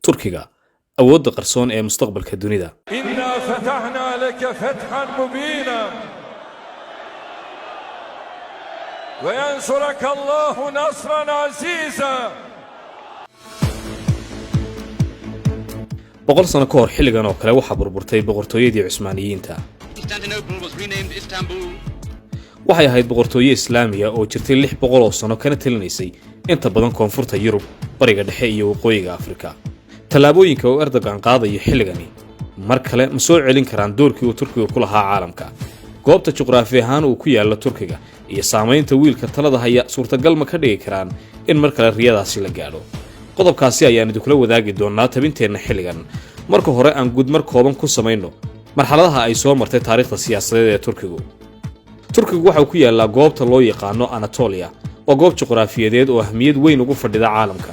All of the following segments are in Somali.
Turkiga, awoodda qarsoon ee mustaqbalka dunida. إنا فتحنا لك فتحا مبينا وينصرك الله نصرا عزيزا. 100 sano ka hor xilligan oo kale waxaa burburtay boqortooyadii Cusmaaniyiinta. Constantinople was renamed Istanbul. Waxay ahayd boqortooyo Islaamiya oo jirtay 600 oo sano, kana talinaysay inta badan koonfurta Yurub, Bariga Dhexe iyo Waqooyiga Afrika. Tallaabooyinka uu Erdogan qaadayo xilligani mar kale ma soo celin karaan doorkii uu Turkiga ku lahaa caalamka? Goobta juqraafi ahaan uu ku yaalla Turkiga iyo saamaynta wiilka talada haya suurtagal ma ka dhigi karaan in mar kale riyadaasi la gaadho? Qodobkaasi ayaan idinkula wadaagi doonnaa tabinteenna xilligan. Marka hore aan guudmar kooban ku samayno marxaladaha ay soo martay taariikhda siyaasadeed ee Turkigu. Turkigu waxau ku yaallaa goobta loo yaqaano Anatolia. Waa goob juqraafiyadeed oo ahmiyad weyn ugu fadhida caalamka.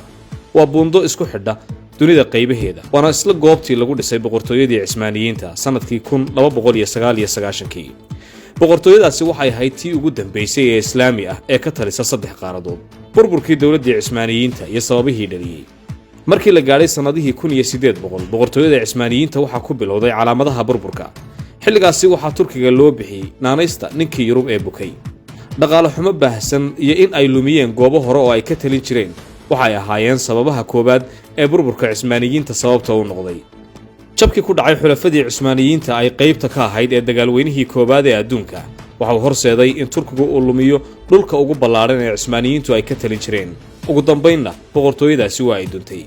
Waa buundo isku xidha dunida qaybaheeda, waana isla goobtii lagu dhisay boqortooyadii Cismaaniyiinta sannadkii 1299-kii. Boqortooyadaasi waxay ahayd tii ugu dambaysay ee Islaami ah ee ka talisa saddex qaaradood. Burburkii dowladdii Cismaaniyiinta iyo sababihii dhaliyey. Markii la gaadhay sannadihii 1800, boqortooyada Cismaaniyiinta waxaa ku bilowday calaamadaha burburka. Xilligaasi waxaa Turkiga loo bixiyey naanaysta ninkii Yurub ee bukay. Dhaqaale xumo baahsan iyo in ay lumiyeen goobo hore oo ay ka talin jireen waxay ahaayeen sababaha koowaad ee burburka Cismaaniyiinta sababta u noqday. Jabkii ku dhacay xulafadii Cusmaaniyiinta ay qaybta ka ahayd ee dagaalweynihii koowaad ee adduunka waxa uu horseeday in Turkigu uu lumiyo dhulka ugu ballaadhan ee Cismaaniyiintu ay ka talin jireen. Ugu dambaynna boqortooyadaasi waa ay duntay.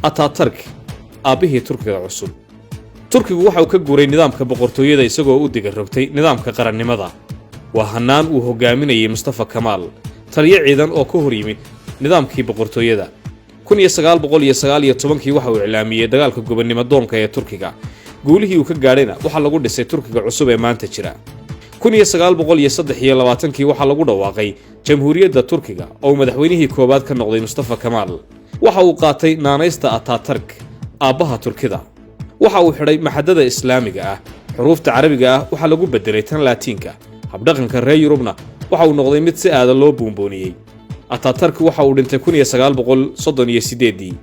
Ataatark, aabbihii Turkiga cusub. Turkigu waxa uu ka guuray nidaamka boqortooyada isagoo u diga rogtay nidaamka qarannimada. Waa hannaan uu hogaaminayay Mustafa Kamaal, taliyo ciidan oo ka hor yimid nidaamkii boqortooyada. 1919-kii waxa uu iclaamiyey dagaalka gobonnimo doonka ee Turkiga. Guulihii uu ka gaadhayna waxaa lagu dhisay Turkiga cusub ee maanta jira. 1923-kii waxaa lagu dhawaaqay Jamhuuriyadda Turkiga oo uu madaxweynihii koowaad ka noqday Mustafa Kamaal. Waxa uu qaatay naanaysta Ataatark, aabbaha Turkida. Waxa uu xidhay maxadada Islaamiga ah. Xuruufta Carabiga ah waxaa lagu beddelay tan Laatiinka. Habdhaqanka reer Yurubna waxa uu noqday mid si aada loo buunbooniyey. Ataatark waxa uu dhintay 1938-dii.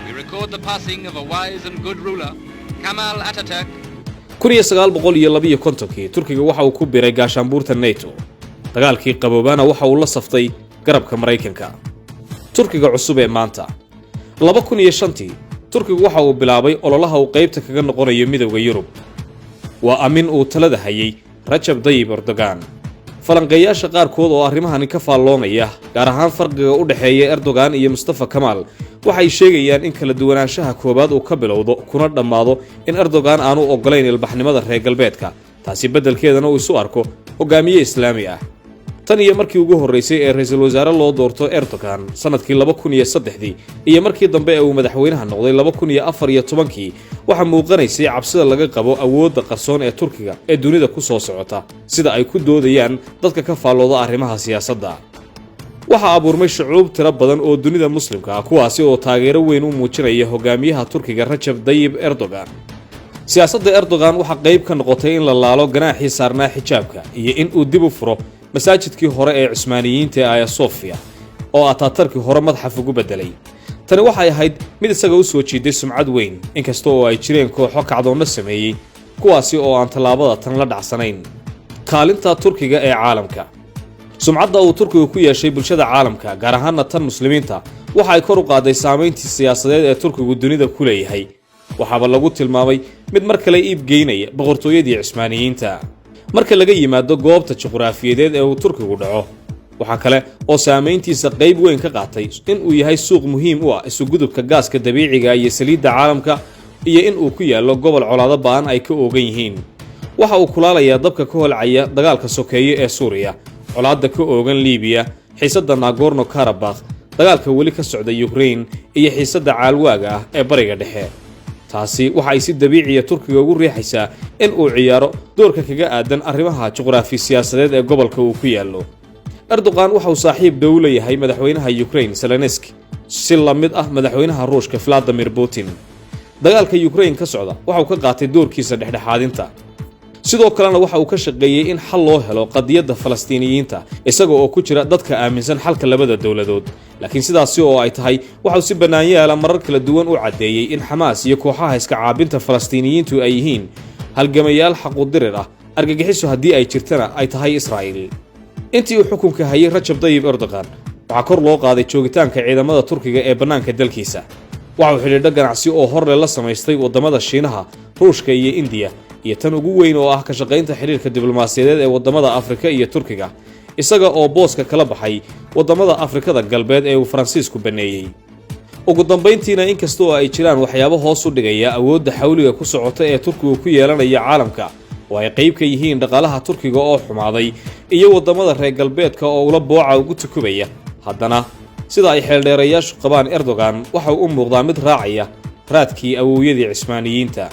We record the passing of a wise and good ruler, Kamal Ataturk. 1952-kii Turkiga waxa uu ku biray gaashaanbuurta NATO. Dagaalkii qaboobaana waxa uu la saftay garabka Maraykanka. Turkiga cusub ee maanta. 2005-tii Turkigu waxa uu bilaabay ololaha uu qaybta kaga noqonayo Midowda Yurub. Waa amin uu talada hayay Rajab Dayib Erdogan. Falanqeeyaasha qaarkood oo arrimahani ka faalloonaya, gaar ahaan farqiga u dhexeeya Erdogan iyo Mustafa Kamaal, waxay sheegayaan in kala duwanaanshaha koowaad uu ka bilowdo kuna dhammaado in Erdogan aanu oggolayn ilbaxnimada reer galbeedka, taasi beddelkeedana uu isu arko hogaamiye Islaami ah. Tan iyo markii ugu horraysay ee ra-iisul wasaare loo doorto Erdogan sannadkii 2003-dii iyo markii dambe ee uu madaxweynaha noqday 2014-kii, waxaa muuqanaysay cabsida laga qabo awoodda qarsoon ee Turkiga ee dunida ku soo socota, sida ay ku doodayaan dadka ka faallooda arrimaha siyaasadda. Waxaa abuurmay shucuub tiro badan oo dunida Muslimka ah, kuwaasi oo taageero weyn u muujinaya hogaamiyaha Turkiga Rajab Dayib Erdogan. Siyaasadda Erdogan waxaa qayb ka noqotay in la laalo ganaaxii saarnaa xijaabka iyo in uu dib u furo masaajidkii hore ee Cusmaaniyiinta ee Aya Sofia oo Ataatarkii hore madxaf ugu beddelay. Tani waxay ahayd mid isaga u soo jiiday sumcad weyn, inkasta oo ay jireen kooxo kacdoonno sameeyey, kuwaasi oo aan tallaabada tan la dhacsanayn. Kaalinta Turkiga ee caalamka. Sumcadda uu Turkigu ku yeeshay bulshada caalamka, gaar ahaana tan Muslimiinta, waxa ay kor u qaaday saamayntii siyaasadeed ee Turkigu dunida ku leeyahay. Waxaaba lagu tilmaamay mid mar kale iib geynaya boqortooyadii Cismaaniyiinta. Marka laga yimaado goobta juqraafiyadeed ee uu Turkigu dhaco, waxaa kale oo saamayntiisa qayb weyn ka qaatay in uu yahay suuq muhiim u ah isugudubka gaaska dabiiciga iyo saliidda caalamka, iyo in uu ku yaallo gobol colaado ba'an ay ka oogan yihiin. Waxa uu kulaalayaa dabka ka holcaya dagaalka sokeeye ee Suuriya, colaadda ka oogan Liibiya, xiisadda Nagorno Karabakh, dagaalka weli ka socda Yukrain iyo xiisadda caalwaaga ah ee Bariga Dhexe. Taasi waxa ay si dabiiciya Turkiga ugu riixaysaa in uu ciyaaro doorka kaga aadan arrimaha juqraafi siyaasadeed ee gobolka uu ku yaallo. Erdogan waxa uu saaxiib dhow leeyahay madaxweynaha Ukrain Zelenski, si la mid ah madaxweynaha Ruushka Vladimir Putin. Dagaalka Ukrain ka socda waxa uu ka qaatay doorkiisa dhexdhexaadinta. Sidoo kalena waxa uu ka shaqeeyey in xal loo helo qadiyadda Falastiiniyiinta, isaga oo ku jira dadka aaminsan xalka labada dowladood. Laakiin sidaasi oo ay tahay, waxauu si bannaanyaala marar kala duwan u caddeeyey in Xamaas iyo kooxaha iska caabinta Falastiiniyiintu ay yihiin halgamayaal xaqudirir ah, argagixiso haddii ay jirtana ay tahay Israa'iil. Intii uu xukunka hayay Rajab Dayib Erdogan, waxaa kor loo qaaday joogitaanka ciidamada Turkiga ee bannaanka dalkiisa. Waxa uu xidhiidho ganacsi oo horle la samaystay waddamada Shiinaha, Ruushka iyo Indiya, iyo tan ugu weyn oo ah ka shaqaynta xidhiirka diblomaasiyadeed ee waddamada Afrika iyo Turkiga, isaga oo booska kala baxay waddamada Afrikada Galbeed ee uu Faransiisku banneeyey. Ugu dambayntiina, inkasta oo ay jiraan waxyaabo hoos u dhigaya awoodda xawliga ku socota ee Turkigu ku yeelanaya caalamka, oo ay qayb ka yihiin dhaqaalaha Turkiga oo xumaaday iyo waddamada reer galbeedka oo ula booca ugu tukubaya, haddana sida ay xeeldheerayaashu qabaan, Erdogan waxa uu u muuqdaa mid raacaya raadkii awowyadii Cismaaniyiinta.